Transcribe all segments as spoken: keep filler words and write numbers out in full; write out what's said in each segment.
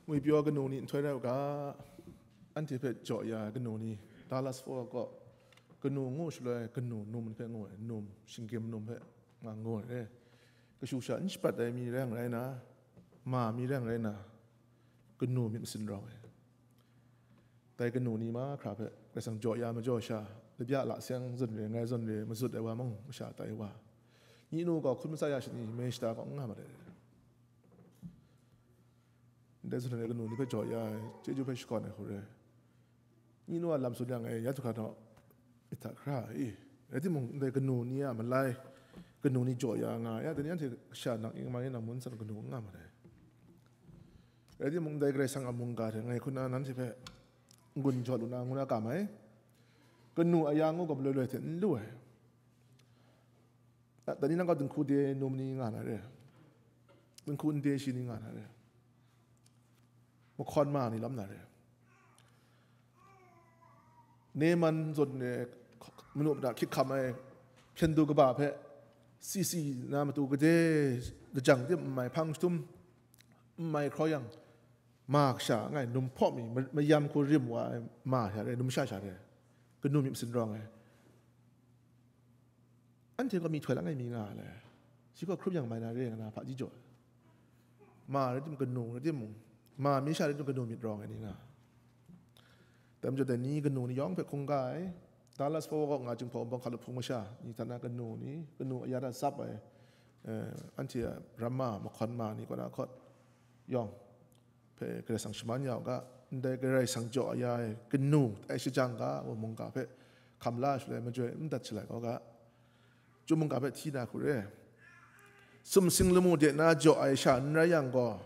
Ngwipyaw kanu ni nhtoi rai u ga, anhte hpe jaw ya ai kanu ni, Dallas Fort Worth kaw kanu ngu shaloi, kanu num ni hpe ngu ai, num, shinggyim num hpe nga ngu ai re. Kashu sha n shapat ai mi rai n rai na, ma mi rai n rai na, kanu myit masin rawng ai. Dai kanu ni mahkra hpe Karai Kasang jaw ya majaw sha, labya la seng zawn re, ngai zawn re, mazut ai wa mung, masha tai wa, nyi nu gaw hkun matsa ya shani, mai shata gaw n nga ma ai. Ndai zawn re kanu ni hpe jaw ya ai, chyeju hpe shakawn ai hku re. Nyi nu a lam tsun yang e, ya du hkra naw, i hta hkra i. Rai timung, ndai kanu ni a malai, kanu ni jaw ya nga, ya, dai ni anhte kasha nang ing ma ni nang mun san kanu n nga ma ai. Rai timung, ndai Karai Kasang a mungga hte ngai hku na nanhte hpe n-gun jaw lu na ngu na kam ai. Kanu a ya ngu gaw maloi loi hte n lu ai. A, dai ni nang gaw dinghku de num ni nga na re. Dinghku n de shi ni nga na re. Mahkawn ma ni lam na re. Neman zawn e, manu mada hkyit hkam ai hpyen du kaba hpe, si si na matu gade lajang tim n mai hpang shatum n mai hkraw yang, ma kasha ngai num hpaw mi, ma-, mayam hku rim wa ai ma sha re, num sha sha re, kanu myit masin rawng ai. Anhte gaw myihtoi lang e mi nga ai le, shi gaw hkrum yang mai na re nga na hpaji jaw ai. Ma rai tim, kanu rai timung, ma mi sha rai tim, kanu myit rawng ai ni nga. Dai majaw dai ni kanu ni yawng hpe hkungga ai, Dallas Fort Worth kaw nga Jinghpaw Wunpawng hkalup hpung masha ni hta na kanu ni, kanu aya hta tsap ai, eh, anhte a ramma mahkawn ma ni kaw na hkawt yawng hpe Karai Kasang shaman ya u ga, ndai Karai Kasang jaw ya ai kanu tai shajang ga, wa mungga hpe hkam la shaloi majoi n dat shalai kau ga, Chyum mungga hpe hti na hku re. Sumsing lamu de na jaw ai sha n rai yang gaw,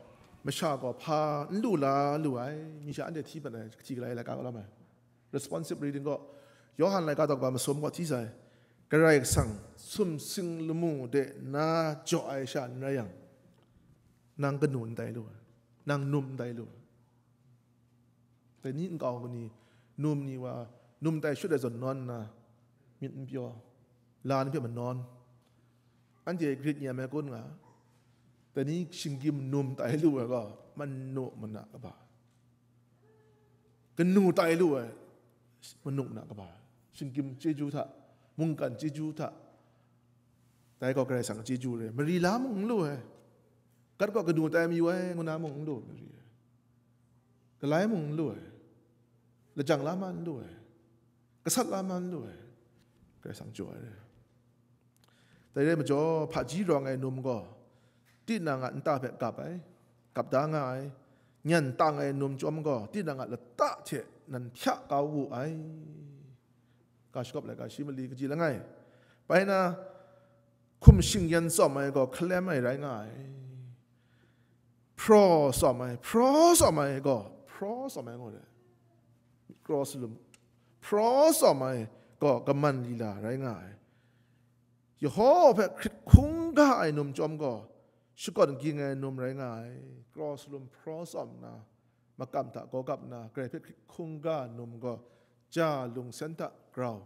masha gaw hpa n lu la lu ai, mi sha anhte hti mat ai, kahti galai laika galaw ai. Responsive reading gaw, Yawhan laika daw kaba masum gaw hti sai, Karai Kasang sumsing lamu de na jaw ai sha n rai yang, nang kanu n tai lu ai, nang num n tai lu ai. Dai ni nkau ni, num ni wa, num tai shut ai zawn nawn nna, myit n pyaw, la ni hpe manawn, anhte grit nyam ai kun nga, dai ni shinggyim num tai lu ai gaw, manu mana kaba, kanu tai lu ai, manu mana kaba, shinggyim chyeju hta, mungkan chyeju hta, dai gaw Karai Kasang chyeju re, mari la mung n lu ai, gat gaw kanu tai mayu ai, ngu na mung n lu ai, mari ai. Galai mung n lu ai, lajang la ma n lu ai, gasat la ma n lu ai, Karai Kasang jaw ai re. Dai re ai majaw, hpaji rawng ai num gaw, tinang a nta hpe gap ai, gap da nga ai, nyan tang ai num chyawm gaw, tinang a lata hte nan hpya kau wu ai. Ga shagawp laika shi mali kaji langai, bai na, hkum shingyan tsawm ai gaw hkalem ai rai nga ai. Hpraw tsawm ai, hpraw tsawm ai gaw, hpraw tsawm ai ngu re. Kraw salum, hpraw tsawm ai gaw kaman lila rai nga ai. Yehowa hpe hkrit hkungga ai num chyawm gaw, shakawn ging ai num rai nga ai. Kraw salum hpraw tsawm nna, makam hta gaw gap nna, Karai hpe hkrit hkungga num gaw, ja lungsen hta grau,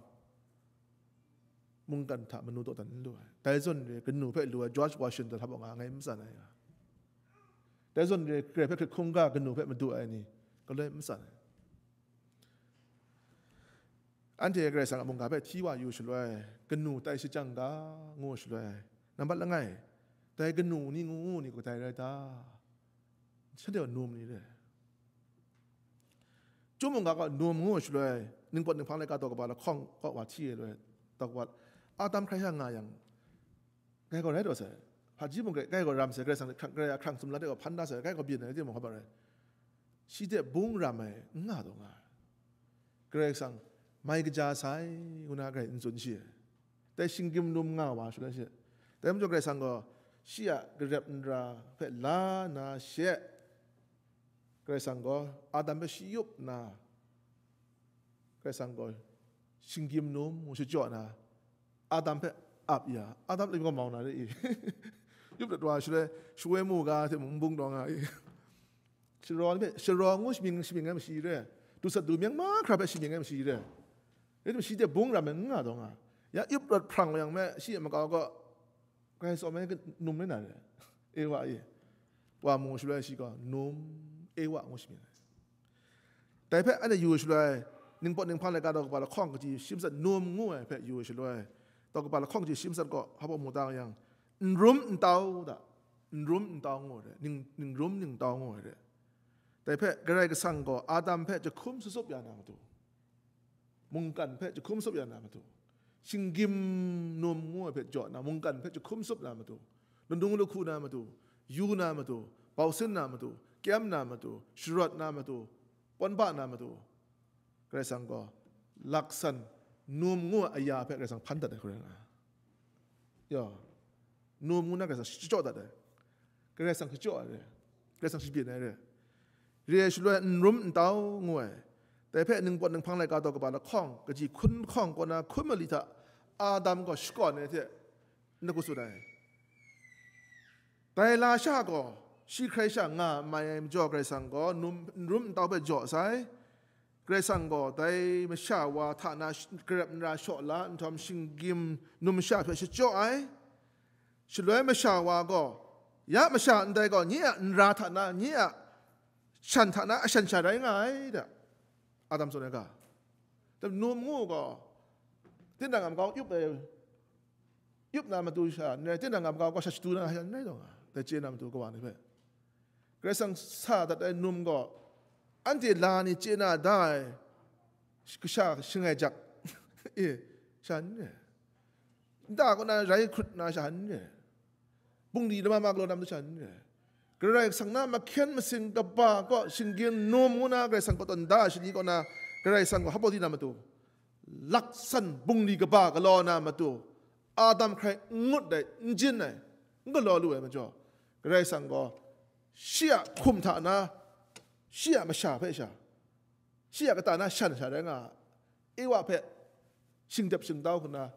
mungkan hta manu dawdan n lu ai. Dai zawn re, kanu hpe lu ai George Washington hta baw nga ngai n matsan ai. Dai zawn re, Karai hpe hkrit hkungga kanu hpe madu ai ni, galoi n matsan ai. Anhte Karai Kasang a mungga hpe hti wa yu shaloi, kanu tai shajang ga, ngu shaloi, nambat langai, dai kanu ni ngu ngu ni kadai rai ta? Shanhte gaw num ni re. Chyum mungga gaw num ngu shaloi, ningpawt ninghpang laika taw kaba lahkawng kaw wa hti ai loi, taw kaba, Adam hkrai sha nga yang, Grai gaw rai taw sai, hpaji mung grai, grai gaw ram sai, Karai Kasang hkrang, Karai a hkrang sumla de gaw hpan da sai, grai gaw byin ai, rai timung, hpa rai, shi hte bung ram ai, n nga taw nga ai. Karai Kasang mai kaja sai, ngu na grai n tsun shi ai. Dai shinggyim num nga wa shaloi shi, dai majaw Karai Kasang gaw shi a garep nra hpe la na she, Karai Kasang gaw Adam hpe shi yup nna, Karai Kasang gaw shinggyim num ngu shachyaw na, Adam hpe ap ya, Adam leng gaw mau na re i. Yup dat wa shaloi, shawoi mu ga hte mung n bung taw nga i. Sharaw ni hpe, sharaw ngu shamying, shamying ai mashi re, du sat du meng mahkra hpe shamying ai mashi re. Rai timung, shi hte bung ram ai n nga taw nga. Ya yup rawt hprang yang me, shi a makau gaw, Karai tsawm ai num rai na re, Ewa e. Wa mu shaloi shi gaw num, Ewa ngu shi myit ai. Dai hpe anhte yu ai shaloi, ningpawt ninghpang laika daw kaba lahkawng kaji shi matsat num ngu ai hpe yu ai shaloi, daw kaba lahkawng kaji shi matsat gaw hpa mu ta yang, n rum n tau da, n rum n tau ngu ai re, ning, ning rum ning tau ngu ai re. Dai hpe Karai Kasang gaw Adam hpe jahkum sutsup ya na matu, mungkan hpe jahkum sup ya na matu, shinggyim num ngu ai hpe jaw na, mungkan hpe jahkum sup na matu, ladung lahku na matu, yu na matu, bausin na matu, kyam na matu, sharawt na matu, pawn ba na matu, Karai Kasang gaw laksan num ngu ai aya hpe Karai Kasang hpan dat ai hkoi nga. Ya, num ngu na Karai Kasang shachyaw dat ai. Karai Kasang shachyaw ai re. Karai Kasang shabyin ai re. Re ai shaloi n rum n tau ngu ai. Dai hpe ningpawt ninghpang laika daw kaba lahkawng, kaji hkun lahkawng kaw na hkun mali hta Adam gaw shakawn ai hte n da ku tsun ai. Dai lasha gaw shi hkrai sha nga mai ai majaw Karai Kasang gaw num, n rum n tau hpe jaw sai. Karai Kasang gaw dai masha wa hta na sh-, garep nra shaw la nhtawm shinggyim numsha hpe shachyaw ai. Shaloi masha wa gaw, ya masha ndai gaw nye a nra hta na, nye a shan hta na ashan sha rai nga ai da. Adam tsun ai ga. Dai num ngu gaw, tinang a makau yup ai, yup na matu sha n rai, tinang a makau gaw sha shatu na sha n rai taw nga, dai chye na matu kawa ni hpe. Karai Kasang sa dat ai num gaw, anhte la ni chye na da ai, kasha shangai jak, e, sha n rai. Nta kaw na rai hkrut na sha n rai. Bungli lama ma galaw na matu sha n rai. Karai Kasang na mahkyen masing kaba kaw shinggyim num ngu na Karai Kasang kaw tawn da ai shani kaw na Karai Kasang gaw hpa di na matu, laksan bungli kaba galaw na matu, Adam hkrai n ngut ai, n jin ai, n galaw lu ai majaw, Karai Kasang gaw shi a hkum hta na, shi a masha hpe sha, shi a kata na shan sha rai nga, Ewa hpe shingdep shingtau hku na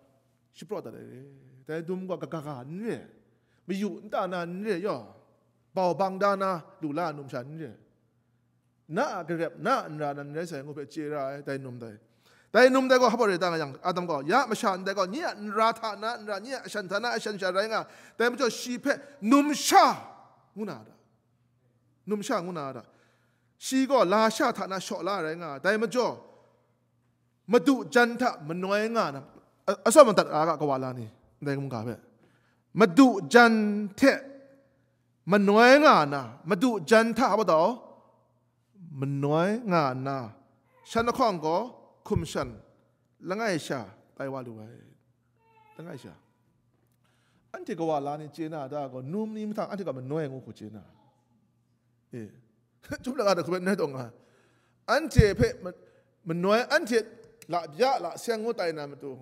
shapraw dat ai re. Dai num gaw kaga ga n re, mayu nta na n re, yaw, bau bang da na lu la num sha n re. Na a garep, na a nra nan rai sai ngu hpe chye ra ai, dai num dai. Dai num dai gaw hpa rai ta nga yang, Adam gaw, ya masha ndai gaw, nye a nra hta na nra, nye a ashan hta na ashan sha rai nga, dai majaw shi hpe numsha ngu na ra. Numsha ngu na ra. Shi gaw lasha hta na shaw la rai nga, dai majaw, madu jan hta manoi nga na, a-, atsawm madat a ga kawa la ni, ndai mungga hpe. Madu jan hte manoi nga na, madu jan hta hpa taw, manoi nga na, shan lahkawng gaw hkum shan, langai sha tai wa lu ai. Langai sha. Anhte kawa la ni chye na a ta gaw, num ni mahtang anhte gaw manoi ngu hku chye na. E, chyum laga da hku bai n rai taw nga. Anhte hpe ma-, manoi, anhte la bya la seng ngu tai na matu,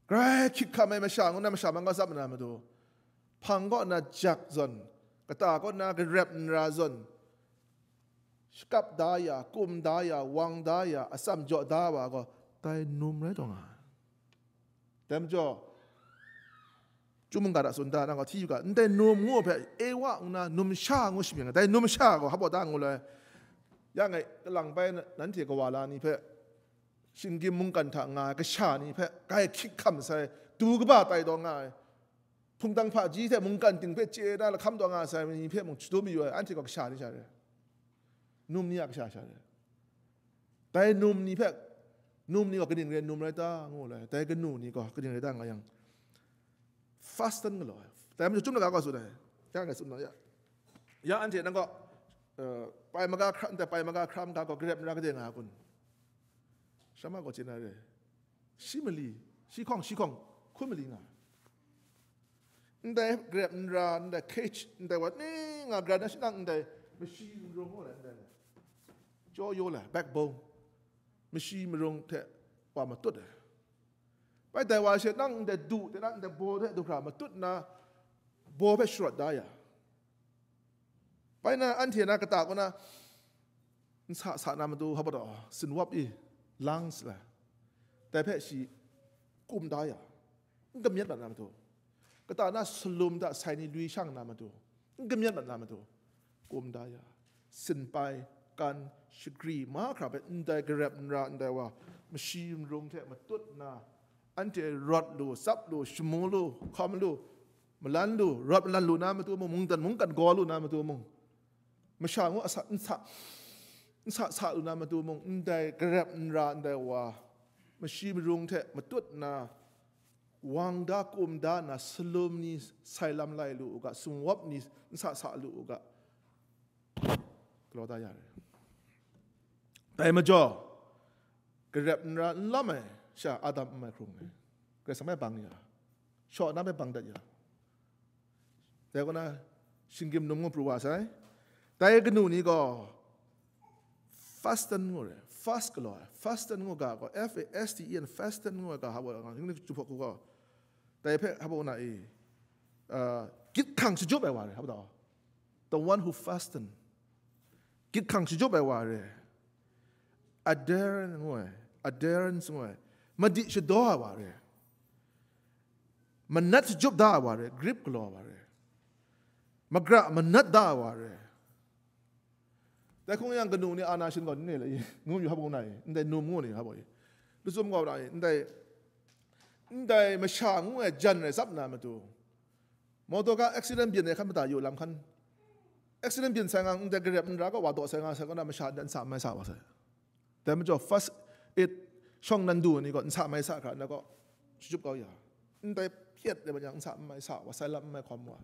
grai hkyik hkam ai masha ngu na masha man ga tsap na matu, hpang kaw na jak zawn, kata kaw na garep nra zawn, shakap da ya, kum da ya, wang da ya, atsam jaw da wa gaw, dai num rai taw nga ai. Dai majaw, Chyum mungga hta tsun da, nang gaw hti yu ga, ndai num ngu hpe Ewa ngu na numsha ngu shamying ai, dai numsha gaw hpa da ngu lai. Ya ngai, kalang bai na-, nanhte kawa la ni hpe, shinggyim mungkan hta nga ai kasha ni hpe, grai hkyik hkam sai, du kaba tai taw nga ai, hpungtang hpaji hte mungkan ting hpe chye na lahkam taw nga sai ni hpe mung shadum mayu ai, anhte gaw kasha ni sha re. Num ni a kasha sha re. Dai num ni hpe, num ni gaw kaning re num rai ta, ngu lai. Dai kanu ni gaw kaning rai ta nga yang, fast dan galaw ai. Dai majaw chyum laga gaw tsun ai. Ya ngai tsun na, ya. Ya anhte nang gaw, eh, pai maga hkra, ndai pai maga hkra maga gaw garep nra kade nga kun? Shama gaw chye na re. Shi mali, shi hkawng, shi hkawng, hkun mali nga. Ndai garep nra, ndai cage, ndai wa ni nga gara na shinang ndai mashi marung wa lai ndai. Jaw yaw lai, backbone. Mashi marung hte wa matut ai. Bai dai wa she nang ndai du, de na ndai baw hte du hkra matut na, baw hpe sharawt da ya. Bai na anhte na kata kaw na, nsa sa na matu, hpa taw, sinwap i, lungs la, dai hpe shi kum da ya, n kamyat mat na matu, kata na salum hta sai ni lui shang na matu, n kamyat mat na matu, kum da ya, sinpai, kan, shagri, mahkra hpe ndai garep nra ndai wa, mashi marung hte matut nna, anhte rawt lu, tsap lu, shamu lu, hkawm lu, malan lu, rawt malan lu na matu mung, mungdan mungkan gaw lu na matu mung, masha ngu a sa, n sa, n sa sa lu na matu mung, ndai garep n ra ndai wa, mashi marung hte matut nna, wang da, kum da nna, salum ni sai lam lai lu u ga, sumwap ni n sa sa lu u ga, galaw da ya re. Dai majaw, garep n ra n lam ai sha Adam n mai hkrung ai, Karai Kasang hpe bang ya, shaw na hpe bang dat ya, dai kaw na, shinggyim num ngu pru wa sai. Dai kanu ni gaw, fasten ngu re, fast galaw ai, fasten ngu ga gaw, F A S T E N, fasten ngu ai ga, hap wa, nga, English jumhpawk hku gaw, dai hpe hap wa na i, uh, gyit hkang shajawp ai wa re, hap wa, the one who fasten, gyit hkang shajawp ai wa re, adherent ngu ai, adherence ngu ai, madi shadaw ai wa re, manat shajawp da ai wa re, grip galaw ai wa re, magra manat da ai wa re. Dai hkung yang kanu ni ana shin gaw ni le, ngu yu hap ngu na i, ndai num ngu ni hap i, lachyum gaw na i, ndai, ndai masha ngu ai jan rai tsap na matu, motor ga accident byin ai hkan mada yu lam hkan, accident byin sai nga, ndai garep n ra gaw wa daw sai nga sai kaw na, masha n sa mai sa wa sai. Dai majaw first aid shawng nan du ni gaw n sa mai sa hkra na gaw, shachyup kau ya, ndai pyet ai majaw n sa mai sa wa, sai lam n mai hkawm wa.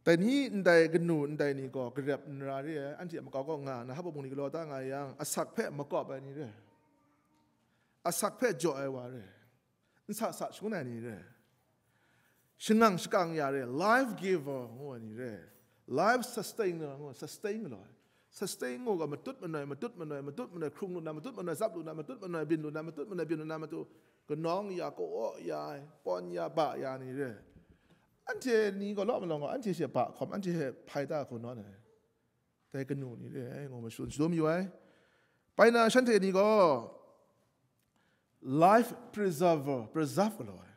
Dai ni ndai kanu ndai ni gaw garep n ra re ai, anhte a makau kaw nga na hap bung ni galaw da nga yang, asak hpe makawp ai ni re, asak hpe jaw ai wa re, n sa sa shangun ai ni re, shangang shakang ya re, life giver ngu ai ni re, life sustainer ngu, sustain galaw ai. Sustain ngu ga matut manoi, matut manoi, matut manoi, hkrung lu na, matut manoi, zap lu na, matut manoi, byin lu na, matut manoi, byin lu na, matu kanawng ya, kaw ya, pawn ya, ba ya ni re. Anhte ni gaw law malawng gaw, anhte she ba hkawm, anhte she hpai da hku nawn ai. Dai kanu ni re ai, ngu mashun shadum yu ai. Bai na shanhte ni gaw life preserver, preserve galaw ai.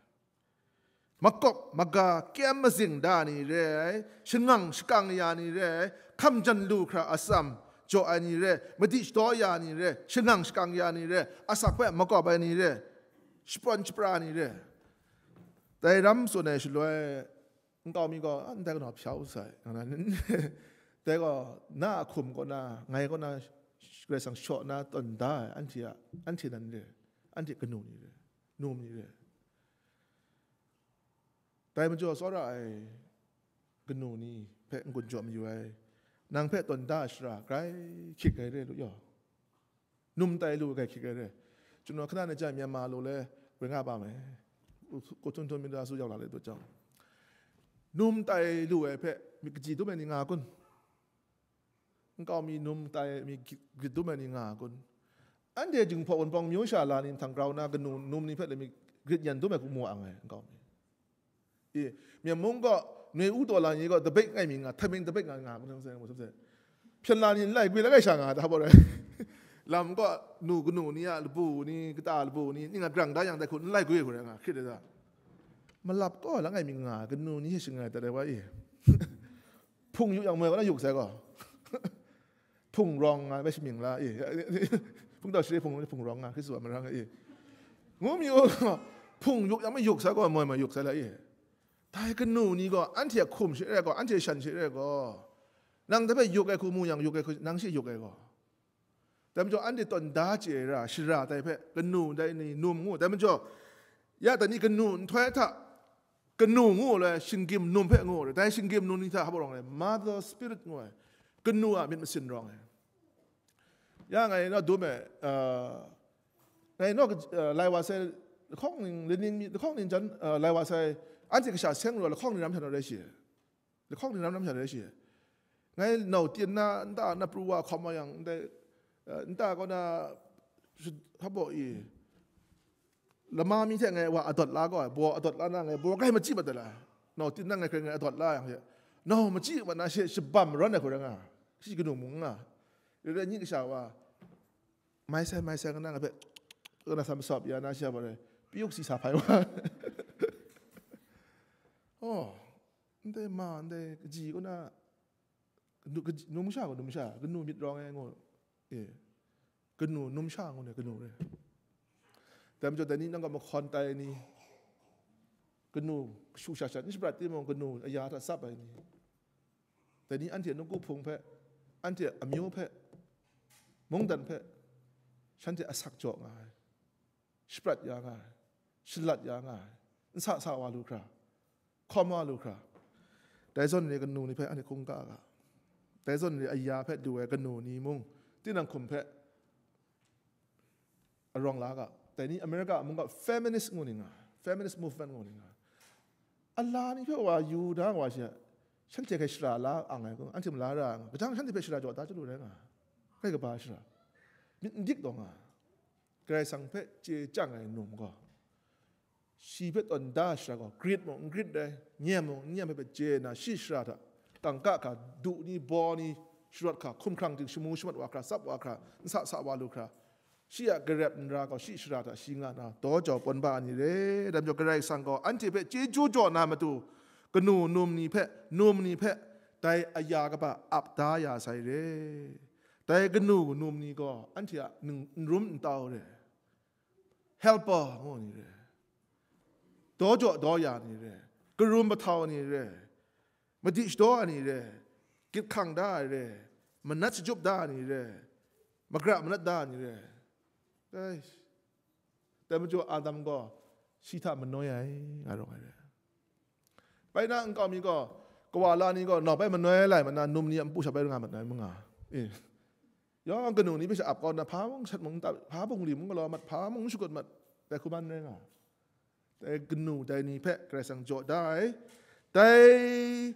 Makawp maga kyem mazing da ni re ai, shangang shakang ya ni re ai, hkam jan lu hkra atsam jaw ai ni re, madi shadaw ya ni re, shangang shakang ya ni re, asak hpe makawp ai ni re, shaprawn shapra ni re. Dai ram tsun ai shaloi, nkau mi gaw, "Ah, ndai kanu hpya u sai," nga na, dai gaw na a hkum kaw na, ngai kaw na, Karai Kasang shaw na tawn da ai, anhte a, anhte nan re, anhte kanu ni re, num ni re. Dai majaw tsawra ai kanu ni hpe n-gun jaw mayu ai, nang hpe tawn da ai shara grai hkyit ai re lu yaw. Num tai lu ai hkyit ai re. Chun wa hkana na jai Myanmar lu le, rai nga ba mai. Ku htun htun myit da su yau la le dut jang. Num tai lu ai hpe myit kaji dum ai ni nga kun? Nkau mi num tai mi grit dum ai ni nga kun? Anhte Jinghpaw Wunpawng myu sha la ni mahtang grau na kanu num ni hpe le mi grit yan dum ai hku mu ang ai, nkau mi. I, Myen mung gaw, nui u taw la ni gaw, dabek ngai mi nga, htaming dabek nga nga, hpyen la ni nlai gwi la kai sha nga, da bawt rai. Lam gaw, nu kanu ni a labu ni, kata labu ni, ning a grang da yang dai hku, nlai gwi hku rai nga, hkrit ai da. Malap gaw, langai mi nga, kanu ni hte shangai dat ai wa i. Hpung yuk yang moi kaw na yuk sai gaw. Hpung rawng nga, bai shamying la i. Hpung tau share hpung, hpung rawng nga, Hkristu a marang i. Ngu mi u, hpung yuk yang mayuk sai gaw, moi mayuk sai la i. Dai kanu ni gaw, anhte a hkum she re gaw, anhte shan she re gaw, nang dai hpe yuk ai hku mu yang, yuk ai hku, nang she yuk ai gaw. Dai majaw, anhte tawn da chye ai ra, shara dai hpe, kanu dai ni num ngu. Dai majaw, ya dai ni kanu nhtoi hta, kanu ngu le, shinggyim num hpe ngu re. Dai shinggyim num ni hta hpa rawng le, mother spirit ngu ai, kanu a myit masin rawng ai. Ya ngai naw dum e, uh, ngai naw, uh, lai wa sai, lahkawng ning, laning mi, lahkawng ning jan, uh, lai wa sai, anhte kasha seng ru lahkawng ning ram hta naw rai shi. Lahkawng ning ram ram hta rai shi. Ngai nau tyin na, nta na pru wa hkawm wa yang, ndai, uh, nta kaw na, shi-, hpa baw i, lama mi hte ngai wa adawt la gaw ai, baw adawt la na ngai baw kai machyi mat ai la, nau tin na ngai hkrai ngai adawt la yang hte, nau machyi mat na she shabam rawn ai hku rai nga, shi kanu mung nga, rai rai nyi kasha wa, mai sai, mai sai, kana ngai hpe, kana sa masawp ya na shi a ba rai, pyuk si sa hpai wa. Oh, ndai ma, ndai kaji kaw na, Kanu, kaji, numsha gaw numsha, kanu myit rawng ai ngu, e, kanu numsha ngu ne, kanu re. Dai majaw, dai ni nang gaw mahkawn tai ai ni, kanu kashu sha sha, n shaprat timung, kanu aya hta tsap ai ni, Dai ni anhte nawku hpung hpe, anhte amyu hpe, mungdan hpe, shanhte asak jaw nga ai, shaprat ya nga ai, shalat ya nga ai, nsa sa wa lu hkra, hkawm wa lu hkra, dai zawn re kanu ni hpe anhte hkungga ga, dai zawn re aya hpe du ai kanu ni mung, tinang hkum hpe arawng la ga, dai ni America mung ga feminist ngu ni nga, feminist movement ngu ni nga, ala ni hpe wa yu da wa she, shanhte hkai shara la ang ai, anhte mala ra nga, kajang shanhte hpe shara jaw da chyalu rai nga, kai kaba shara, myit n dik taw nga, Karai Kasang hpe chye chyang ai num gaw, shi hpe tawn da shara gaw, grit mung n grit ai, nyem mung n nyem ai hpe chye na, shi shara hta kangka hkra, du ni, baw ni, sharawt hkra, hkumhkrang ting shamu shamat wa hkra, tsap wa hkra, nsa sa wa lu hkra, shi a garep nra gaw shi shara hta shi nga na, daw jau pawn ba ai ni re. Dai majaw Karai Kasang gaw anhte hpe chyeju jaw na matu, kanu num ni hpe, num ni hpe, dai aya kaba ap da ya sai re. Dai kanu num ni gaw anhte a n-, n rum n tau re. Helper ngu ni re, daw jaw daw ya ni re, karum mahtau ni re, madi shadaw ai ni re, gyit hkang da ai re, manat shajut da ai ni re, magra manat da ai ni re. Dai, dai majaw Adam gaw shi hta manoi ai, nga rawng ai re. Bai na nkau mi gaw, kawa la ni gaw, nau bai manoi lai, mana num ni a npu sha bai nga mat ai manga. Eh. Yawng kanu ni hpe sha ap kau na, hpa mung sat mung ta, hpa bungli mung galaw mat, hpa mung shakut mat, dai hku ban rai nga. Dai kanu dai ni hpe Karai Kasang jaw da ai. Dai,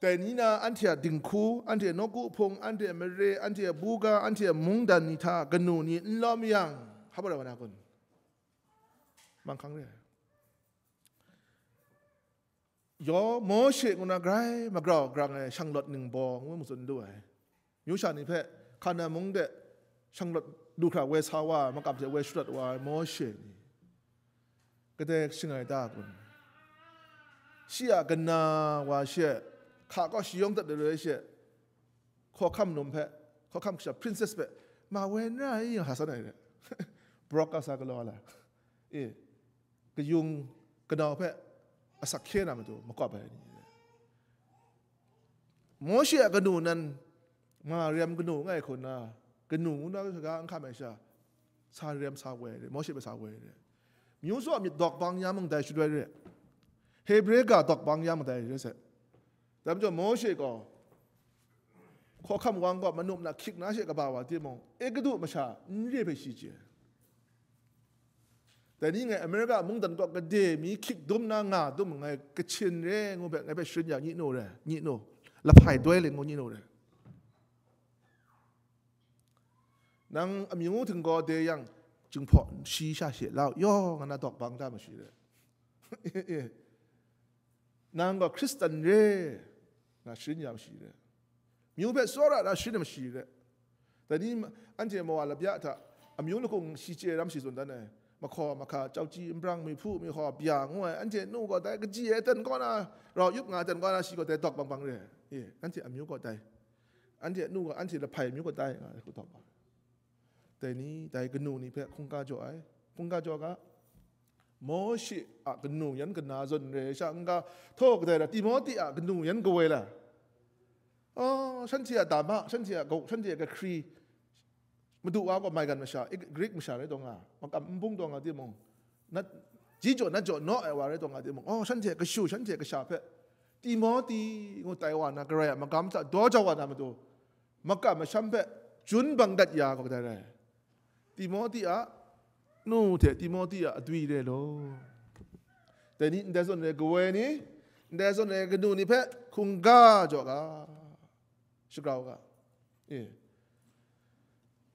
dai ni na anhte a dinghku, anhte a nawku hpung, anhte a mare, anhte a buga, anhte a mungdan ni hta kanu ni n lawm yang, hpa rai wa na kun? Manghkang re ai. Yaw, Mawshe ngu na grai magrau grang ai shanglawt ningbaw ngu matsun lu ai. Myu sha ni hpe Hkanan mung de shanglawt du hkra woi sa wa ai, makam hte woi sharawt wa ai Mawshe ni, kadai shangai ta kun? Shi a kana wa she, hka kaw shayawng dat ai she, hkawhkam num hpe, hkawhkam kasha princess hpe, ma woi n rai yang, hta san ai re. Brok kasa galaw ai la. E, kayung kanau hpe asak hkye na matu makawp ai ni re. Mawshe a kanu nan, Mariam kanu ngai hku nna, kanu ngu na saga n hkam ai sha, sa rem sa woi re, Mawshe hpe sa woi re. Myu tsaw myit dawk bang ya mung dai shaloi re, Hebre ga dawk bang ya mung dai re se. Dai majaw Mawshe gaw hkawhkam wang gaw manum na hkyik na she kaba wa timung, Egutu masha n re hpe shi chye. Dai ni ngai America mungdan kaw gade mi hkyik dum na nga dum ngai, Kachin re ngu hpe ngai hpe sharin ya, nyi nu re, nyi nu, lahpai doi ling ngu, nyi nu re. Nang amyu htinggaw de yang, Jinghpaw shi sha she lau, yawng na dawk bang da mashi re. Nang gaw Hkristan re, na sharin ya mashi re. Myu hpe tsawra na sharin ya mashi re. Dai ni ma-, anhte mawa lapya hta amyu lahkung shi chye ram shi tsun dan ai. Mahkaw mahka, chauji, nbrang, mihpu, mihaw, bya ngu ai, anhte nu gaw dai kaji ai aten kaw na, rau yup nga ai aten kaw na, shi gaw dai dawk bang bang re. E, anhte amyu gaw dai. Anhte nu gaw, anhte lahpai amyu gaw dai nga ai hku dawk bang. Dai ni, dai kanu ni hpe hkungga jaw ai, hkungga jaw ga. Mawshe a kanu yan kana zawn re ai sha n-ga, htaw kadai ra, Timote a kanu yan kawoi la. Oh, shanhte a dama, shanhte a gau, shanhte a kahkri, Madu wa gaw maigan masha, Grik masha rai taw nga, makam n bung taw nga timung, nat, ji jaw nat jaw naw ai wa rai taw nga timung, oh, shanhte a kashu, shanhte a kasha hpe, Timote ngu tai wa na, Karai a magam hta daw jau wa na matu, makam masham hpe jun bang dat ya gaw kadai rai? Timote a nu hte Timote a adwi re law. Dai ni ndai zawn re kawoi ni, ndai zawn re kanu ni hpe hkungga jaw ga, shagrau ga. E.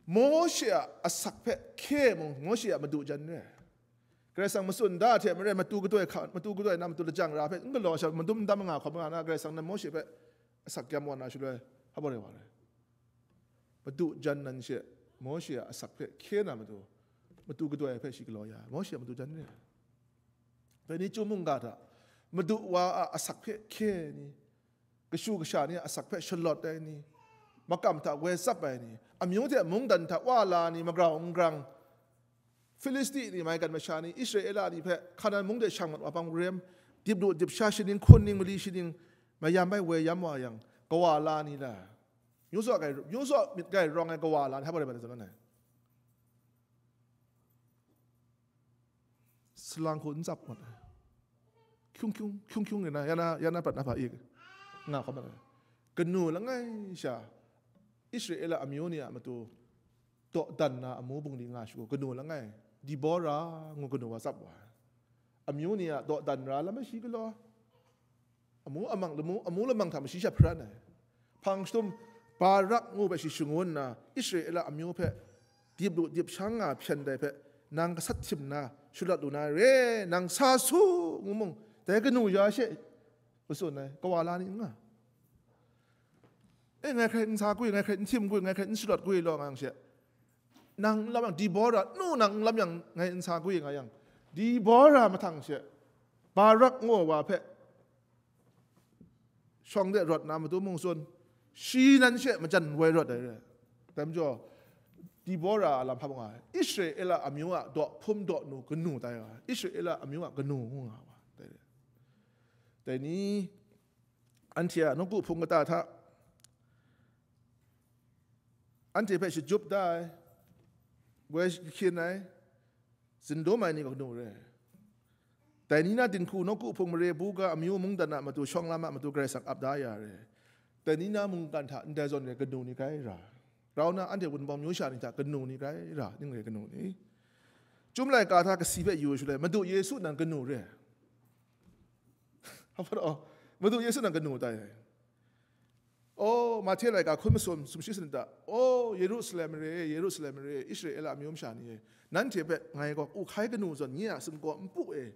Mawshe a asak hpe hkye mung, Mawshe a madu jan re. Karai Kasang matsun da hte maren matu gadoi hka, matu gadoi na matu lajang ra hpe n galaw sha, madum n dam nga hkawm nga na, Karai Kasang nan Mawshe hpe asak kyam wa na shaloi, hpa rai wa rai? Madu jan nan she, Mawshe a asak hpe hkye na matu, matu gadoi hpe shi galaw ya ai, Mawshe a madu jan re. Dai ni chyum mungga hta, madu wa a asak hpe hkye ai ni, kashu kasha ni a asak hpe shalawt ai ni, makam hta woi tsap ai ni, amyu hte mungdan hta wa la ni, magrau n grang, Filisti ni, maigan masha ni, Israela ni hpe Hkanan mung de shang mat wa hpang rem, dip lu dip sha shaning, hkun ning, mali shaning, mayam bai woi yam wa yang, Kawa la ni la, myu zaw gai, myu zaw myit gai rawng ai kawa la ni, hpa rai bai zawn ai. Salang hku n tsap ngut ai. Hkyung hkyung, hkyung hkyung ni na, ya na, ya na prat na hpa i nga hkawm ai. Kanu langai sha, Israela amyu ni a matu, dawdan na amu bungli nga shagu kanu langai, Debora ngu kanu wa tsap wa ai. Amyu ni a dawdan ra lam ai shi galaw, amu amang lamu, amu lamang hta mashi sha hparan ai. Hpang shatum Barak ngu hpe shi shangun nna, Israela amyu hpe dip lu dip shang nga hpyen dai hpe, nang gasat htim nna, shulawt lu na re, nang sa su, ngu mung, dai kanu ya she, matsun ai, kawa la ni n nga. E, ngai hkrai n sa gwi, ngai hkrai n htim gwi, ngai hkrai n shulawt gwi law, nga yang she. Nang n lam yang, Debora, nu nang n lam yang, ngai n sa gwi nga yang, Debora mahtang she, Barak ngu wa hpe, shawng de rawt na matu mung tsun, shi nan she majan woi rawt ai re. Dai majaw, Debora a lam hpa nga ai, Israela amyu a daw hpum daw nu kanu tai nga ai, Israela amyu a kanu ngu nga wa, dai re. Dai ni, anhte a nawku hpung kata hta, anhte hpe shajup da ai, woi hkyin ai, zindum ai ni gaw kanu re. Dai ni na dinghku nawku hpung mare buga amyu mungdan a matu shawng lam a matu Karai Kasang ap da ya re. Dai ni na mungkan hta ndai zawn re kanu ni grai ra. Rau na anhte wunpawng myu sha ni hta kanu ni grai ra, ning re kanu ni. Chyum laika hta kasi hpe yu shaloi, Madu Yesu nan kanu re. Hpa taw, Madu Yesu nan kanu tai ai. O, Mahte laika hkun masum, sumshi sanit da. O, Yerusalem mare, Yerusalem mare, Israela amyu masha ni e, nanhte hpe ngai gaw u hkai kanu zawn nye a sumgaw npu e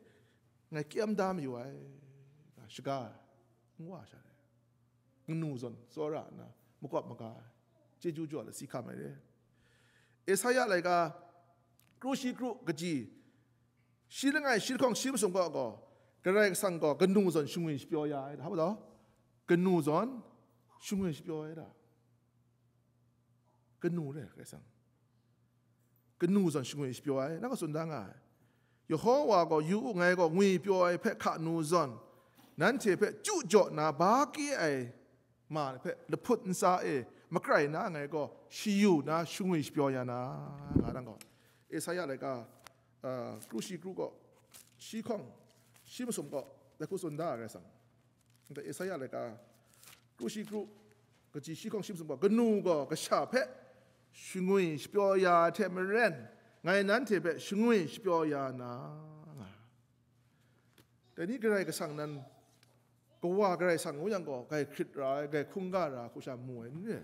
ngai kyam da mayu ai, nga shaga ai, n wa sha ai. Kanu zawn tsawra nna, makawp maga ai, chyeju jaw ai lasik hkam ai re. Esaya laika, kru shi kru kaji, shi langai, shi lahkawng, shi masum kaw gaw, Karai Kasang gaw kanu zawn shangwi shapyaw ya ai, hpa taw? Kanu zawn shangwi shapyaw ai da. Kanu re Karai Kasang. Kanu zawn shangwi shapyaw ai, nang kaw tsun da nga ai. Yehowa gaw, yu u, ngai gaw ngwi pyaw ai hpe hka nu zawn, nanhte hpe chyu jaw na ba kye ai ma hpe lahput ntsa e makrai na ngai gaw shayu na shangwi shapyaw ya na, nga nang gaw. Esaya laika, ah, kru shi kru gaw, shi hkawng, shi masum gaw, dai hku tsun da ai Karai Kasang. Nta Esaya laika, kru shi kru, kaji shi hkawng shi masum gaw, kanu gaw kasha hpe shangwi shapyaw ya ai hte maren, ngai nanhte hpe shangwi shapyaw ya na, nga. Dai ni Karai Kasang nan, Kawa Karai Kasang ngu yang gaw, grai hkrit ra ai, grai hkungga ra ai hku sha mu ai, n re.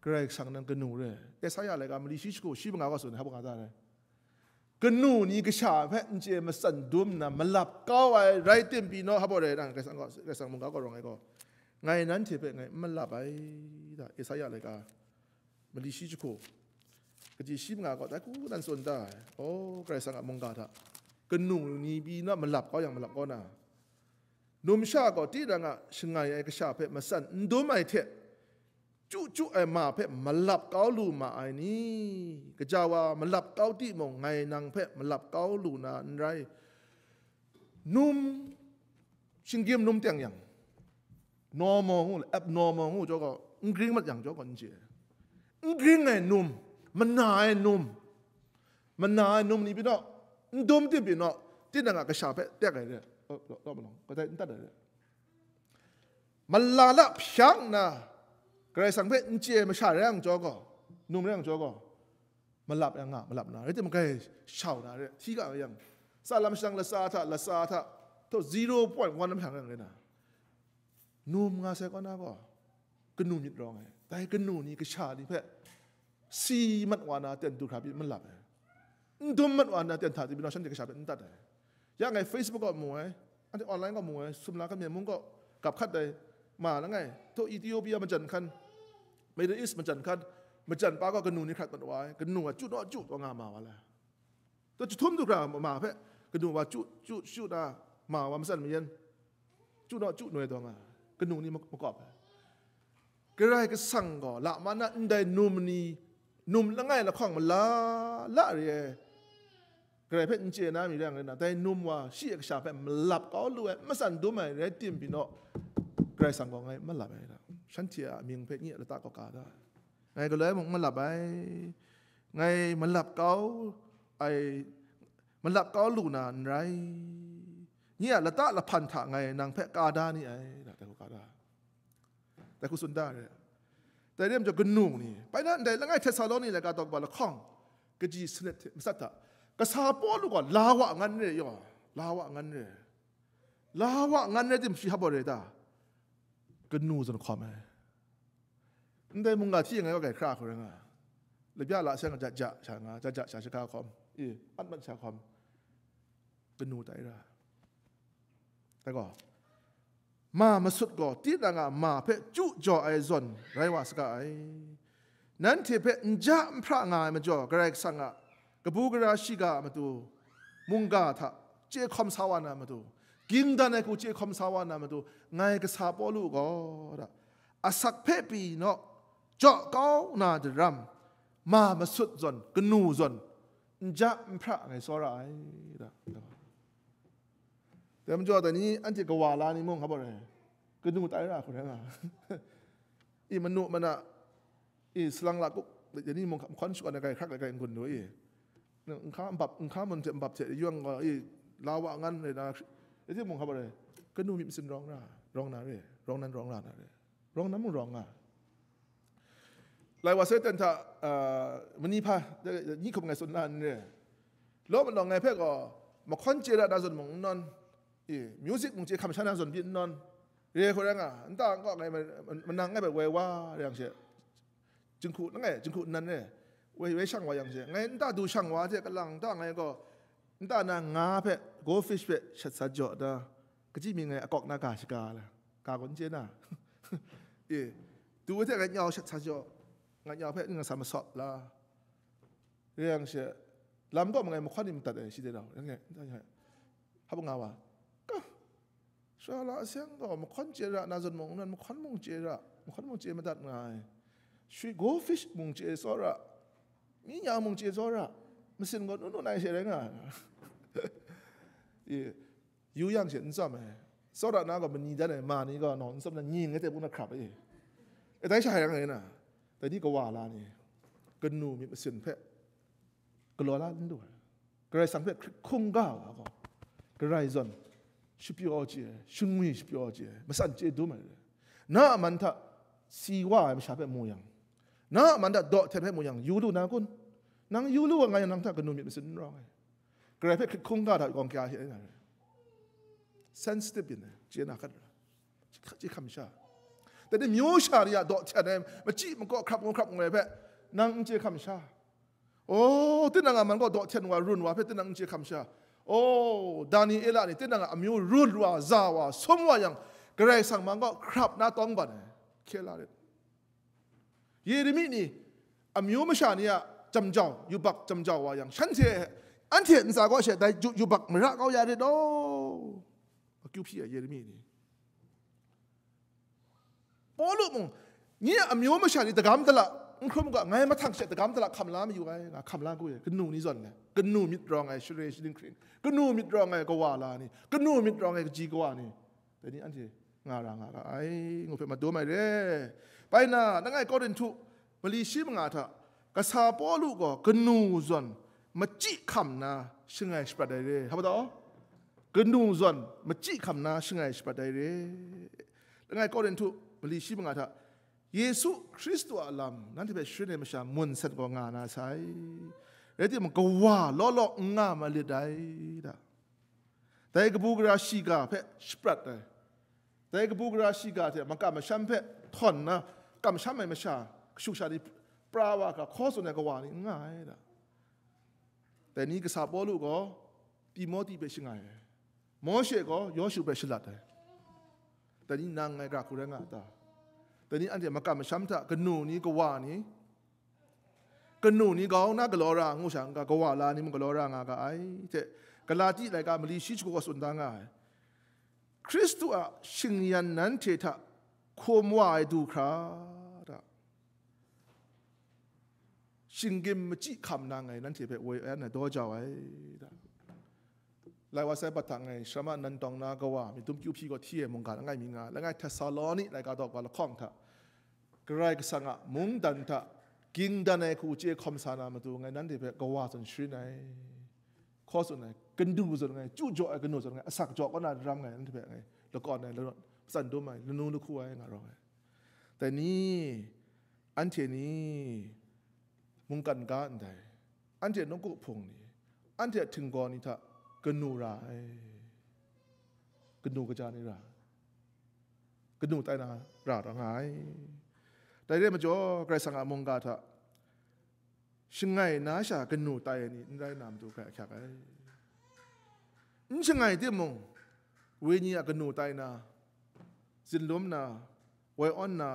Karai Kasang nan kanu re. Esaya laika mali shi jahku shi manga gaw tsun ai, hpa nga ta rai. Kanu ni kasha hpe n chye matsan dum nna malap kau ai rai tim pyi naw, hpa rai nang, Karai Kasang gaw, Karai Kasang mungga gaw rawng ai gaw, ngai nanhte hpe ngai n malap ai, da, Esaya laika mali shi jahku, kaji shi manga gaw dai hku nan tsun da ai. O, Karai Kasang a mungga hta kanu ni pyi naw malap kau yang malap kau na, numsha gaw tinang a shangai ai kasha hpe matsan n dum ai hte, chyu chyu ai ma hpe malap kau lu ma ai ni? Gaja wa malap kau timung, ngai nang hpe malap kau lu na n rai. Num, shinggyim num teng yang, normal ngu, abnormal ngu jaw gaw, n gring mat yang jaw gaw, n chye. N gring ai num, mana ai num, mana ai num ni pyi naw, n dum tim pyi naw, tinang a kasha hpe tek ai re, law, law, law, kadai n tat ai re. Mala la hpyak nna, Karai Kasang hpe n chye masha rai yang jaw gaw, num rai yang jaw gaw, malap yang nga, malap na, rai timung, grai shau na re, hti ga yang, tsa lam shang latsa hta, latsa hta, htaw zero point one lam shang yang rai na, num nga sai kaw na gaw, kanu myit rawng ai, dai kanu ni kasha ni hpe si mat wa na ten du hkra pyi malap ai. N dum mat wa na ten hta tsun pyi naw, shanhte kasha hpe n tat ai. Ya ngai Facebook gaw mu ai, anhte online gaw mu ai, sumla hkan myen mung gaw gap hkat ai, ma langai, htaw Ethiopia majan hkan, Middle East majan hkan, majan pa gaw kanu ni hkrat mat wa ai, kanu wa chyu naw chyu taw nga ma wa la. Taw jahtum du hkra ma hpe, kanu wa chyu, chyu, chyu na, ma wa matsan mayan, chyu naw chyu noi taw nga, kanu ni mak-, makawp ai. Karai Kasang gaw, la ma na ndai num ni, num langai lahkawng mala la re ai, Karai hpe n chye na mi rai yang rai na, dai num wa shi a kasha hpe malap kau lu ai, matsan dum ai rai tim pyi naw, Karai Kasang gaw ngai malap ai da. Shanhte a amying hpe nye a lata kaw ka da. Ngai galoi mung n malap ai, ngai malap kau ai, malap kau lu na n rai. Nye a lata lahpan hta ngai nang hpe ka da ni ai, da, dai hku ka da. Dai hku tsun da re. Dai re majaw kanu ni, bai na ndai langai Htesaloni laika daw kaba lahkawng, kaji sanit hte matsat hta, kasa Pawlu gaw la wa ngan re yaw, la wa ngan re. La wa ngan re tim shi hap wa re ta? Kanu zawn hkawm ai. Ndai mungga hti ngai wa gai hkra hku rai nga. Labya la seng jaja sha nga, jaja sha shaka hkawm. E, mat mat sha hkawm. Kanu tai ra. Dai gaw, ma masut gaw tinang a ma hpe chyu jaw ai zawn rai wa saga ai. Nanhte hpe n ja n hpra nga ai majaw, Karai Kasang a kabu gara shiga a matu, mungga hta chye hkawm sa wa na matu, ging dan ai hku chye hkawm sa wa na matu, ngai kasa Pawlu gaw, da, asak hpe pyi naw, jaw kau na daram, ma masut zawn, kanu zawn, n ja n hpra ngai tsawra ai, da. Dai majaw, dai ni anhte kawa la ni mung hkap ai, kanu tai ra hku rai nga. I manu mana, i salang la kup, dai ni mung hkap, mahkawn shakawn ai, grai hkrak ai, grai n-gun lu i. Nhka nbap, nhka mun hte nbap hte yawng gaw, i, la wa ngan rai na, i timung hkap ai, kanu myit masin rawng ra, rawng na re, rawng nan rawng ra na re, rawng nan mung rawng nga. Lai wa sai ten hta, ah, mani hpa, nyi hkum ngai tsun na n re. Law malawng ngai hpe gaw, mahkawn chye ra na zawn mung n nawn, e, music mung chye hkam sha na zawn byin n nawn, re hku rai nga, nta n kaw ngai ma-, manang ngai hpe woi wa re yang she, jinghku langai, jinghku nnan re, woi, woi shang wa yang she, ngai nta du shang wa hte kalang nta ngai gaw, nta na nga hpe, goldfish hpe shat sa jaw da, kaji mi ngai akawk na ga shaga la, ga gaw n chye na. E, du hte ngai nyau shat sa jaw, ngai nyau hpe nga sa masawp la. Re yang she, lam kaw ma ngai mahkawn ni madat ai, shi de rau, yang e, hap nga wa, ka, sha la seng gaw, mahkawn chye ra na zawn mung, nan mahkawn mung chye ra, mahkawn mung chye madat nga ai, shui goldfish mung chye tsawra, mi nya mung chye tsawra, masin gaw nu nu nai she rai nga ai. E, yu yang she n tsawm ai. Tsawra na gaw mani dan ai, ma ni gaw nawng n tsawm na, nyin ngai hte pung na hkrap ai. E, dai sha yang e na, dai ni kawa la ni, kanu myit masin hpe galaw la n lu ai. Karai Kasang hpe hkrit hkungga wa gaw, Karai zawn shapyaw chye ai, shingwi shapyaw chye ai, matsan chye dum ai re. Na a man hta si wa ai masha hpe mu yang, na a man hta daw hten hpe mu yang, yu lu na kun? Nang yu lu wa nga yang, nang hta kanu myit masin n rawng ai. Karai hpe hkrit hkungga hta gawng kya hte na re. Sensitive yin ai, chye na hkat ra. Chye hkam sha. Dai ni myu sha ni a daw hten ai, machyi makaw, hkrap ngu hkrap ngu ai hpe, nang n chye hkam sha. O, tinang a man gaw daw hten wa, run wa hpe tinang n chye hkam sha. O, Daniela ni tinang a amyu run wa, za wa, sum wa yang, Karai Kasang man gaw hkrap na tawng ban ai. Hkye la rit. Yeremi ni amyu masha ni a jamjau, yubak jamjau wa yang, shanhte, anhte ntsa kaw she dai yu-, yubak mara kau ya rit law. Akyu hpyi ai Yeremi ni. Pawlu mung, nye a amyu masha ni dagam dala, n hkrum ga, ngai mahtang she dagam dala hkam la mayu ai, nga hkam la ku ai, kanu ni zawn le, kanu myit rawng ai share shaning hkring, kanu myit rawng ai kawa la ni, kanu myit rawng ai kaji kawa ni, dai ni anhte nga ra nga ga ai, ngu hpe madum ai re. Bai na, langai Korinhtu mali shi manga hta, kasa Pawlu gaw kanu zawn machyi hkam na shangai shaprat ai re. Hpa taw? Kanu zawn machyi hkam na shangai shaprat ai re. Langai Korinhtu mali shi manga hta, Yesu Hkristu a lam nanhte hpe sharin ai masha mun sat gaw nga na sai. Rai timung, kawa law law n nga ma lit dai, da. Dai kabu gara shiga hpe shaprat ai, dai kabu gara shiga hte makam masham hpe htawn na kamsham ai masha, kashu kasha ni pra wa hkra hkaw tsun ai kawa ni n nga ai, da. Dai ni kasa Pawlu gaw Timoti hpe shangai ai, Mawshe gaw Yawshu hpe shalat ai. Dai ni nang ngai gara hku rai nga a ta? Dai ni anhte makam masham hta kanu ni, kawa ni, kanu ni grau na galaw ra ngu sha n ga, kawa la ni mung galaw ra nga ga ai hte, Galati laika mali shi shagu gaw tsun da nga ai. Hkristu a shingyan nanhte hta hkum wa ai du hkra hta, shinggyim machyi hkam na ngai nanhte hpe woi an ai daw jau ai hta. Lai wa sai, bat hta ngai Sharma nan tawng na kawa, myit dum kyu hpyi gaw hti ai mungga langai mi nga, langai Htesaloni laika daw kaba lahkawng hta, Karai Kasang a mungdan hta ging dan ai hku chye hkawm sa na matu, ngai nanhte hpe kawa zawn sharin ai, hkaw tsun ai, kanu zawn ngai, chyu jaw ai kanu zawn ngai, asak jaw kaw na daram ngai, nanhte hpe ngai lakawn ai, lanu-, matsan dum ai, lanu lahku ai nga rawng ai. Dai ni, anhte ni mungkan ga ndai, anhte nawku hpung ni, anhte a htinggaw ni hta kanu ra ai, kanu kaja ni ra, kanu tai na ra, ra nga ai. Dai re ai majaw, Karai Kasang a mungga hta shangai na sha kanu tai ai ni n rai na matu hkrai ahkyak ai. N shangai timung, wenyi a kanu tai na, zinlum na, woi awn na,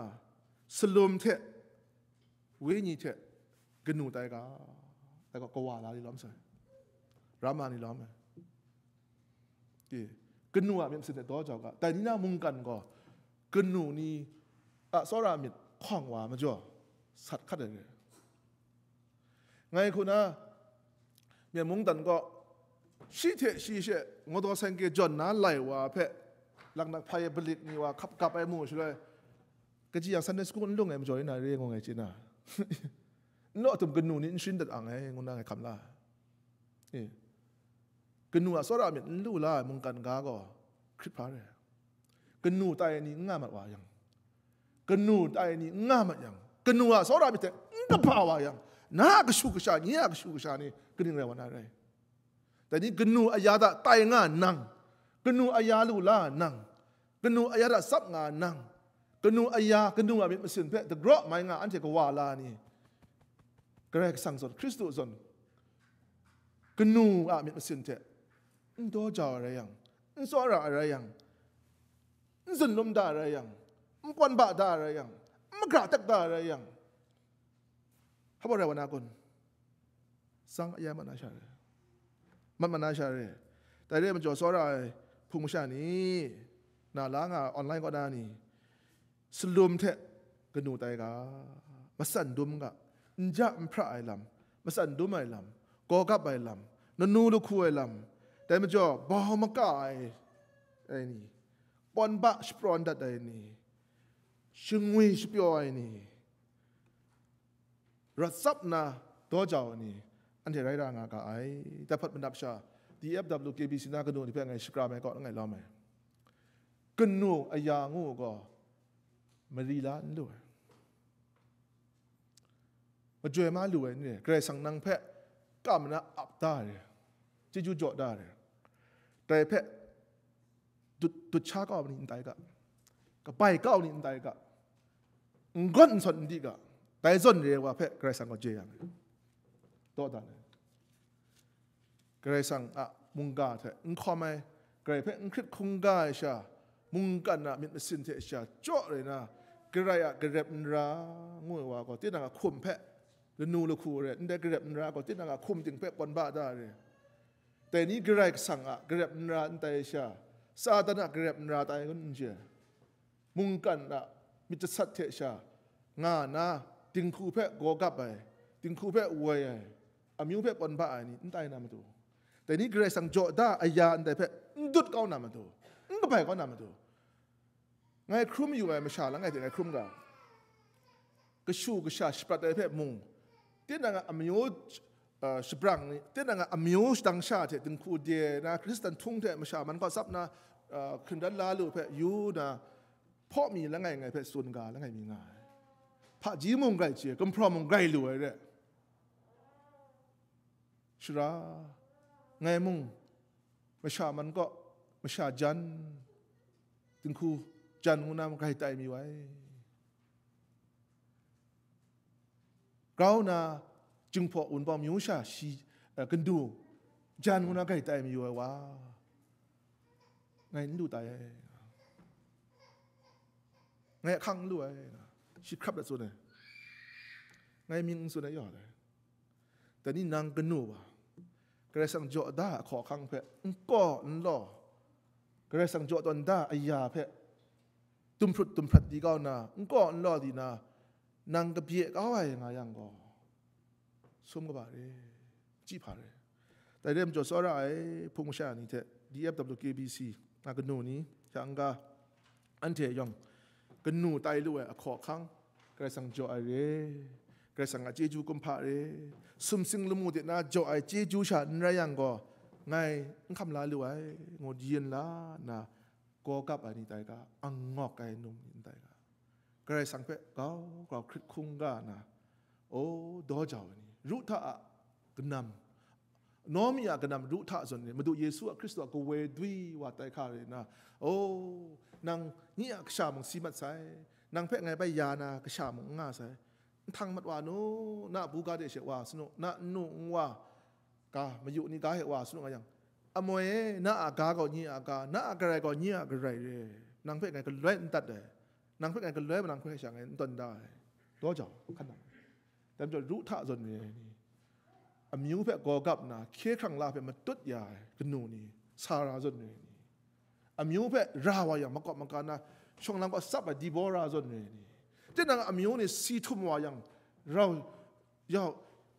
salum hte wenyi hte kanu tai ga, tai gaw kawa la ni lawm sai, rama ni lawm ai. Di, kanu a myit masin hte daw jau ga, dai ni na mungkan gaw kanu ni a tsawra myit hkawng wa majaw, sat hkat ai re. Ngai hku na, Myen mungdan gaw, shi hte shi she ngawdaw sengke jawn na lai wa hpe, laknak hpai ai balit ni wa hkap gap ai mu shaloi, kaji yang Sunday school n lung ai majaw ni na re ngu ngai chye na. N law atum kanu ni n sharin dat ang ai, ngu na ngai hkam la. E, kanu a tsawra myit n lu la ai mungkan ga gaw hkrit hpa re. Kanu tai ai ni n nga mat wa yang, kanu tai ai ni n nga mat yang, kanu a tsawra myit hte n kaba wa yang, na a kashu kasha, nye a kashu kasha ni kaning rai wa na rai? Dai ni kanu aya hta tai nga nang, kanu aya lu la nang, kanu aya hta tsap nga nang, kanu aya, kanu a myit masin hpe dagraw mai nga anhte kawa la ni, Karai Kasang zawn, Hkristu zawn, kanu a myit masin hte n daw jau ai rai yang, n tsawra ai rai yang, n zunlum da ai rai yang, n pawn ba da ai rai yang, n magra tak da ai rai yang, hpa rai wa na kun? Tsang aya mat na sha re. Mat mat na sha re. Dai re ai majaw, tsawra ai hpung masha ni, na la nga ai online kaw na ni, salum hte kanu tai ga, matsan dum ga, n ja n hpra ai lam, matsan dum ai lam, gawgap ai lam, nanu lahku ai lam, dai majaw bau maka ai, ai ni, pawn ba shaprawn dat ai ni, shangwi shapyaw ai ni, rat tsap nna daw jau ai ni, anhte rai ra nga ga ai. Dai hpat manap sha, D F W K B C na kanu ni hpe ngai shakram ai kaw langai lawm ai. Kanu aya ngu gaw mari la n lu ai, majoi ma lu ai n re. Karai Kasang nang hpe kam na ap da ai re, chyeju jaw da ai re, dai hpe dut, dut sha kau ni n tai ga, kabai kau ni n tai ga, n gawn n sawn n di ga, dai zawn re ai wa hpe Karai Kasang gaw jeyang ai, dawdan ai. Karai Kasang a mungga hte n hkawm ai, Karai hpe n hkrit hkungga ai sha, mungkan a myit masin hte sha jaw rai na, Karai a garep n ra ngu ai wa gaw, tinang a hkum hpe lanu lahku re, ndai garep n ra gaw, tinang a hkum ting hpe pawn ba da re. Dai ni Karai Kasang a garep n ra n tai sha, Satan a garep n ra tai n chye. Mungkan a myit jasat hte sha nga na, dinghku hpe gawgap ai, dinghku hpe woi ai, amyu hpe pawn ba ai ni n tai na matu, dai ni Karai Kasang jaw da aya ndai hpe n dut kau na matu, n kabai kau na matu, ngai hkrum yu ai masha langai hte ngai hkrum ga, kashu kasha shaprat ai hpe mung, tinang a amyu, uh, shabrang ni, tinang a amyu shadang sha hte dinghku de na, Hkristan htung hte masha man kau tsap na, uh, hkringdan la lu hpe yu na, hpaw mi langai ngai hpe tsun ga langai mi nga ai. Hpaji mung grai chye, gumhpraw mung grai lu ai re. Sara, ngai mung masha man kaw, masha jan, dinghku jan ngu na grai tai mi wai. Grau na, Jinghpaw Wunpawng myu sha shi, eh, gandu jan ngu na grai tai mayu ai wa, ngai n lu tai ai, ngai ahkang n lu ai, shi hkrap dat tsun ai, ngai mying n tsun ai ya dai. Dai ni nang kanu wa, Karai Kasang jaw da ai hkaw ahkang hpe n kaw n law, Karai Kasang jaw tawn da ai aya hpe dumhprut dumhprat di kau nna, n kaw n law di na, nang kabye kau ai nga yang gaw, sum kaba re, chyi hpa re. Dai re ai majaw, tsawra ai hpung masha ni hte D F W K B C a kanu ni hta n-ga, anhte yawng kanu tai lu ai ahkaw ahkang, Karai Kasang jaw ai re, Karai Kasang a chyeju kumhpa re, sumsing lamu de na jaw ai chyeju sha n rai yang gaw, ngai n hkam la lu ai, ngu yin la nna, gaw gap ai ni tai ga, angawk ai num ni tai ga, Karai Kasang hpe grau grau hkrit hkungga na, o, daw jau ai ni, Ruhta a kanam, Naomi a kanam Ruhta zawn ni, Madu Yesu a Hkristu a kawoi dwi wa tai hkra rai nna, o, nang nye a kasha mung si mat sai, nang hpe ngai bai ya na kasha mung n nga sai, nhtang mat wa nu, na buga de she wa sanu, na nnu nwa ga, mayu ni ga hte wa sanu nga yang, amoi e, na a ga gaw nye a ga, na a garai gaw nye a garai re, nang hpe ngai galoi n dat ai, nang hpe ngai galoi ma nang hpe sha ngai n tawn da ai, daw jau, hkan nang. Dai majaw, Ruhta zawn re ai ni, amyu hpe gaw gap nna, hkye hkrang la hpe matut ya ai kanu ni, Sara zawn re ai ni, amyu hpe ra wa yang makawp maka na, shawng lam kaw tsap ai Dibora zawn re ai ni, tinang amyu ni si htum wa yang, rau, yau,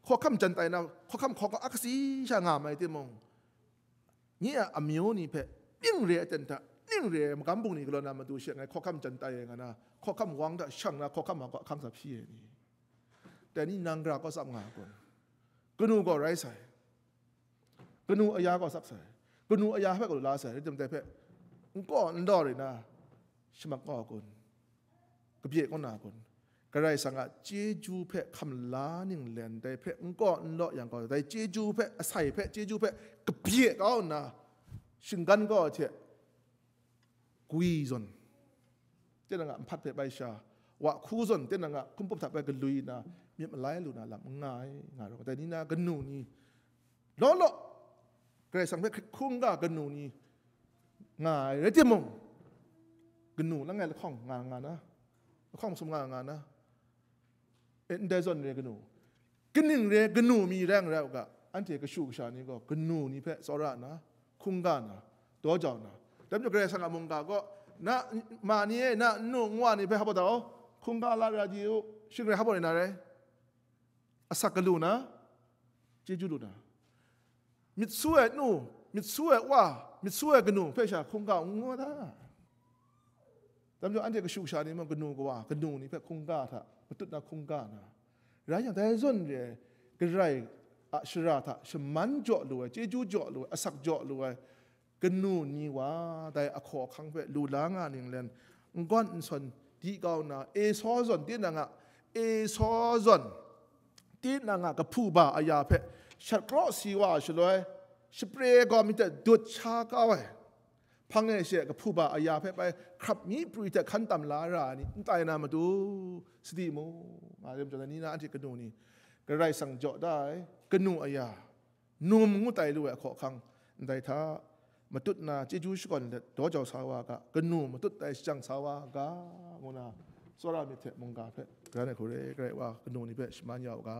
hkawhkam jan tai na, hkawhkam hkaw a kasi sha nga mai timung, nye a amyu ni hpe ning re aten hta, ning re ai magam bung ni galaw na matu she ngai hkawhkam jan tai ai nga na, hkawhkam wang hta shang na, hkawhkam wa kaw ahkang sa hpyi ai ni, dai ni nang gara kau tsap nga ai kun? Kanu gaw rai sai, kanu aya gaw tsap sai, kanu aya hpe gaw la sai, rai tim dai hpe n kaw n law rai na, shamak kau ai kun? Kabye kaw na kun? Karai Kasang a chyeju hpe hkam la ning len dai hpe n kaw n law yang gaw, dai chyeju hpe, asai hpe, chyeju hpe kabye kau nna, shinggan kau ai hte gwi zawn, tinang a nhpat hpe bai sha, wa hku zawn, tinang a hkumpawp hta bai galwi na, myit malai lu na lam n nga ai, nga rawng. Dai ni na kanu ni, law law, Karai Kasang hpe hkrit hkungga kanu ni nga ai rai timung, kanu langai lahkawng nga nga na, lahkawng masum nga nga na, e, ndai zawn re kanu, kaning re kanu mi rai yang rai u ga, anhte kashu kasha ni gaw kanu ni hpe tsawra nna, hkungga nna, daw jau nna, dai majaw Karai Kasang a mungga gaw, na ma ni e, na nnu nwa ni hpe hap ai dau, hkungga la ra di u, shing rai hap ai na rai. Asak galu na, chyeju lu na, myit su ai nu, myit su ai wa, myit su ai kanu hpe sha hkungga n ngu ta? Dai majaw anhte kashu kasha ni mung kanu kawa, kanu ni hpe hkungga hta matut na hkungga na, rai yang, dai zawn re ai Karai a shara hta shaman jaw lu ai, chyeju jaw lu ai, asak jaw lu ai, kanu ni wa dai ahkaw ahkang hpe lu la nga ning len, n gawn n sawn di kau nna, Esaw zawn tinang a, Esaw zawn tinang a kahpu ba aya hpe shat kraw si wa ai shaloi, shapre gaw myit hte dut sha kau ai, hpang e she kahpu ba aya hpe bai hkrap mi prwi hte hkan tam la ra ai ni n tai na matu, sadi mu, nga ai majaw, ni na anhte kanu ni, Karai Kasang jaw da ai kanu aya, num ngu tai lu ai ahkaw ahkang ndai hta matut na chyeju shakawn let daw jau sa wa ga, kanu matut tai shajang sa wa ga, ngu na tsawra myit hte mungga hpe, gara ai hku re, Karai wa kanu ni hpe shaman ya u ga.